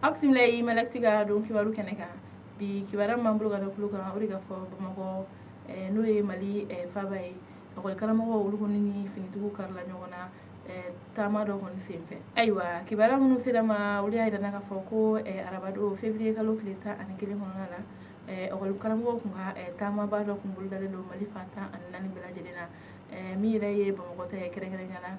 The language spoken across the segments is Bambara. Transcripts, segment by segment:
Aw bisimila ye Mali Actu ka don kibaru kɛnɛ kan. Bi kibaruya min b'an bolo ka da tulo kan, o de ka fɔ Bamakɔ, n'o ye Mali faaba ye, ekɔli karamɔgɔw olu kɔni ni finitigiw karila ɲɔgɔn na taama dɔ kɔni senfɛ. Ayiwa, kibaruya minnu sera ma, olu y'a jira k'a fɔ ko arabadon février kalo tile 11 kɔnɔna la, ekɔli karamɔgɔw kun ka taamaba dɔ kun bolodalen don Mali fan 14 bɛɛ lajɛlen na, min yɛrɛ ye Bamakɔ ta ye kɛrɛnkɛrɛnnenya la.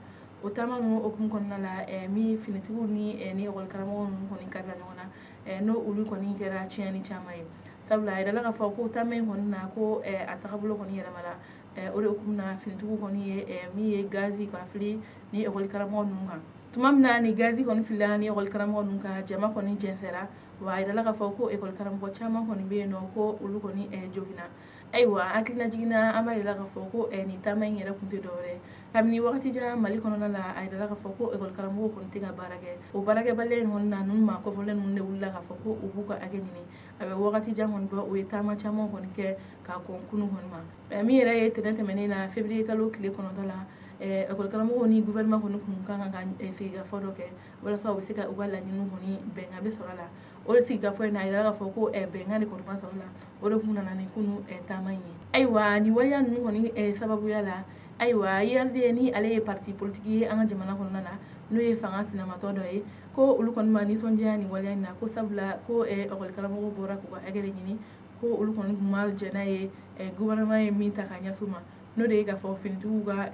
O taama ninnu hukumu kɔnɔna la, min finitigiw ni ekɔli karamɔgɔ ninnu kɔni karila ɲɔgɔn na, n'o olu kɔni kɛra tiɲɛni caman ye, sabula a yirala k'a fɔ ko taama in kɔni na, ko a tagabolo kɔni yɛlɛmana. O de hukumu na, finitigiw kɔni ye min ye gazi ka fili ni ekɔli karamɔgɔ ninnu kan. Tuma min na ni gazi kɔni filila ni ekɔli karamɔgɔ ninnu kan, jama kɔni jɛnsɛra. Wa a yirala k'a fɔ ko ekɔli karamɔgɔ caman kɔni bɛ yen nɔ, ko olu kɔni joginna. Ayiwa, hakilina jiginna, an b'a yira k'a fɔ ko nin taama in yɛrɛ kun tɛ dɔwɛrɛ. Kabini wagati jan Mali kɔnɔna la, a yirala k'a fɔ ko ekɔli karamɔgɔw kɔni tɛ ka baara kɛ. O baarakɛbaliya in kɔni na, ninnu maa kɔfɔlen ninnu de wulila k'a fɔ ko u b'u ka hakɛ ɲini. A bɛ wagati jan kɔni bɔ, u ye taama caman kɔni kɛ ka kɔn kunun kɔni ma. Min yɛrɛ ye tɛnɛn tɛmɛnen na, février kalo tile 9 la, ekɔli karamɔgɔw ni gouvernement kɔni kun kan ka sigikafɔ dɔ kɛ walasa u bɛ se ka u ka laɲiniw kɔni bɛnkan bɛ sɔrɔ a la. O de sigikafɔ in na, a yirala k'a fɔ ko bɛnkan de kɔni ma sɔrɔ la. O de kun nana ni kunu taama in ye. Ayiwa, nin waleya ninnu kɔni sababuya la, ayiwa, URD, ni ale ye parti politique ye an ka jamana kɔnɔna na, n'o ye fanga sinamatɔ dɔ ye, ko olu kɔni ma nisɔndiya nin waleya in na, ko sabula ko ekɔli karamɔgɔw bɔra k'u ka hakɛ de ɲini, ko olu kɔni tun ma jɛn n'a ye gouvernement ye min ta ka ɲɛsin u ma, n'o de ye k'a fɔ finitigiw ka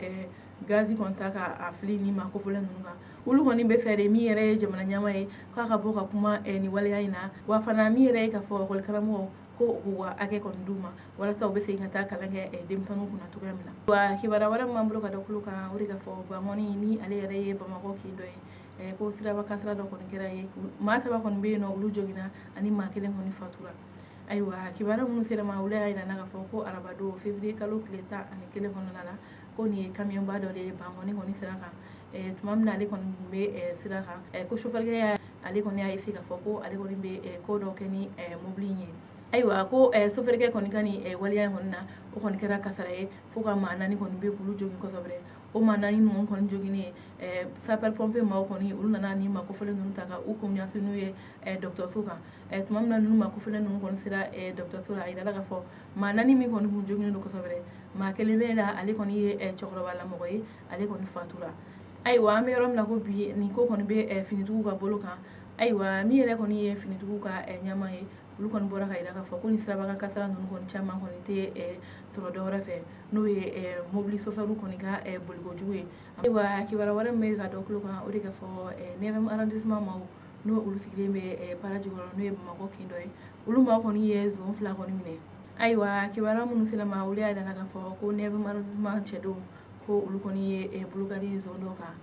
gazi kɔni ta k'a fili ni maa kofɔlen ninnu kan. Olu kɔni bɛ fɛ de, min yɛrɛ ye jamana ɲɛmaa ye, k'a ka bɔ ka kuma nin waleya in na. Wa fana, min yɛrɛ ye k'a fɔ ekɔli karamɔgɔw ko u ka hakɛ kɔni d'u ma walasa u bɛ segin ka taa kalan kɛ denmisɛnninw kunna cogoya min na. Wa kibaruya wɛrɛ min b'an bolo ka da tulo kan, o de ka fɔ Bankɔni, ni ale yɛrɛ ye Bamakɔ kin dɔ ye, ko siraba kasara dɔ kɔni kɛra ye. Maa saba kɔni bɛ yen nɔ, olu joginna, ani maa kelen kɔni fatura. Ayiwa, kibaruya minnu sera ma, olu y'a jira k'a fɔ ko arabadon février kalo tile 11 kɔnɔna la, ko nin ye kamiyɔnba dɔ de ye Bankɔni kɔni sira kan. Tuma min na ale kɔni tun bɛ sira kan, ko sofɛrikɛ ale kɔni y'a essayer k'a fɔ ko ale kɔni bɛ ko dɔ kɛ ni mobili in ye. Ayiwa, ko sofɛrikɛ kɔni ka nin waleya in kɔni na, o kɔni kɛra kasara ye fo ka maa naani kɔni bɛ k'olu jogin kosɛbɛ. O maa naani ninnu kɔni joginnen, sapeur pompier maaw kɔni olu nana ni maa kofɔlen ninnu ta ka u kun ɲɛsin n'u ye dɔgɔtɔrɔso kan. Tuma min na ninnu maa kofɔlen ninnu kɔni sera dɔgɔtɔrɔso la, a yirala k'a fɔ maa naani min kɔni kun joginnen don kosɛbɛ, maa kelen bɛ la, ale kɔni ye cɛkɔrɔbalamɔgɔ ye, ale kɔni fatura. Ayiwa, an bɛ yɔrɔ min na ko bi, nin ko kɔni bɛ finitigiw ka bolo kan. Ayiwa, min yɛrɛ kɔni ye finitigiw ka ɲɛmaa ye, olu kɔni bɔra ka jira k'a fɔ ko ni sirabakan kasara ninnu kɔni caman kɔni tɛ sɔrɔ dɔwɛrɛ fɛ, n'o ye mobili sofɛriw kɔni ka boliko jugu ye. Ayiwa, kibaruya wɛrɛ min bɛ ka da tulo kan, o de ka fɔ neuvième arrondissement maaw, n'o olu sigilen bɛ Parajikɔrɔ, n'o ye Bamakɔ kin dɔ ye, olu maaw kɔni ye zon fila kɔni minɛ. Ayiwa, kibaruya minnu sera ma, olu y'a jira k'a fɔ ko neuvième arrondissement cɛdenw, ko olu kɔni ye bolokari zon dɔ kan,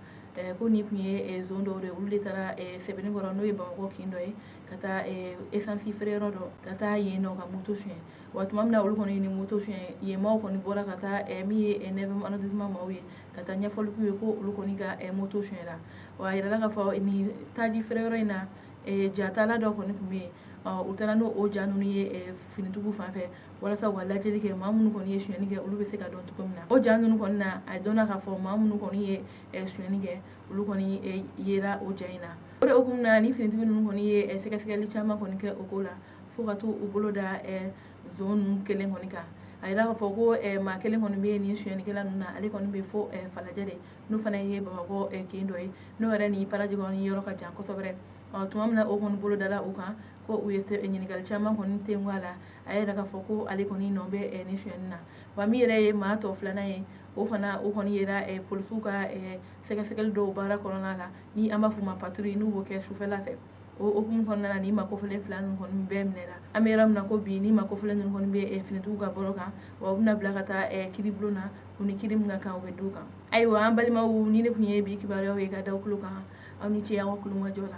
ko nin tun ye zon dɔw de, olu de taara Sɛbɛnnikɔrɔ, n'o ye Bamakɔ kin dɔ ye, ka taa essence feere yɔrɔ dɔ, ka taa yen nɔ ka moto suɲɛ. Wa tuma min na olu kɔni ye nin moto suɲɛ, yen maaw kɔni bɔra ka taa min ye neuvième arrondissement maaw ye, ka taa ɲɛfɔli k'u ye ko olu kɔni ka moto suɲɛla. Wa a yirala k'a fɔ nin taji feere yɔrɔ in na, jatala dɔ kɔni tun bɛ yen. U taara n'o o ja ninnu ye finitigiw fan fɛ walasa u ka lajɛli kɛ, maa minnu kɔni ye sonyɛni kɛ, olu bɛ se ka dɔn cogo min na. O ja ninnu kɔni na, a dɔnna k'a fɔ maa minnu kɔni ye sonyɛni kɛ, olu kɔni yera o ja in na. O de hukumu na, ni finitigi ninnu kɔni ye sɛgɛsɛgɛli caman kɔni kɛ o ko la, fo ka t'u bolo da zon ninnu kelen kɔni kan. A yira k'a fɔ ko maa kelen kɔni bɛ nin sonyɛnikɛla ninnu na, ale kɔni bɛ fo Falajɛ de, n'o fana ye Bamakɔ kin dɔ ye, n'o yɛrɛ ni Parajikɔrɔni yɔrɔ ka jan kosɛbɛ. Tuma min na o kɔni bolo dala u kan, ko u ye ɲininkali caman kɔni tengu a la, a y'a yira k'a fɔ ko ale kɔni nɔ bɛ nin sonyɛni na. Wa min yɛrɛ ye maa tɔ filanan ye, o fana o kɔni yera polisiw ka sɛgɛsɛgɛli dɔw baara kɔnɔna la, ni an b'a fɔ ma patrouille, n'u b'o kɛ sufɛla fɛ. O hukumu kɔnɔna na, ni maa kofɔlen fila ninnu kɔni bɛɛ minɛra. An bɛ yɔrɔ min na ko bi, ni maa kofɔlen ninnu kɔni bɛ finitigiw ka bolo kan, wa u bɛna bila ka taa kiiribulon na, u ni kiiri min ka kan, u bɛ d'u kan. Ayiwa, an balimaw, ni ne tun ye bi kibaruyaw ye ka da tulo kan. Aw ni ce aw ka kulomajɔ la.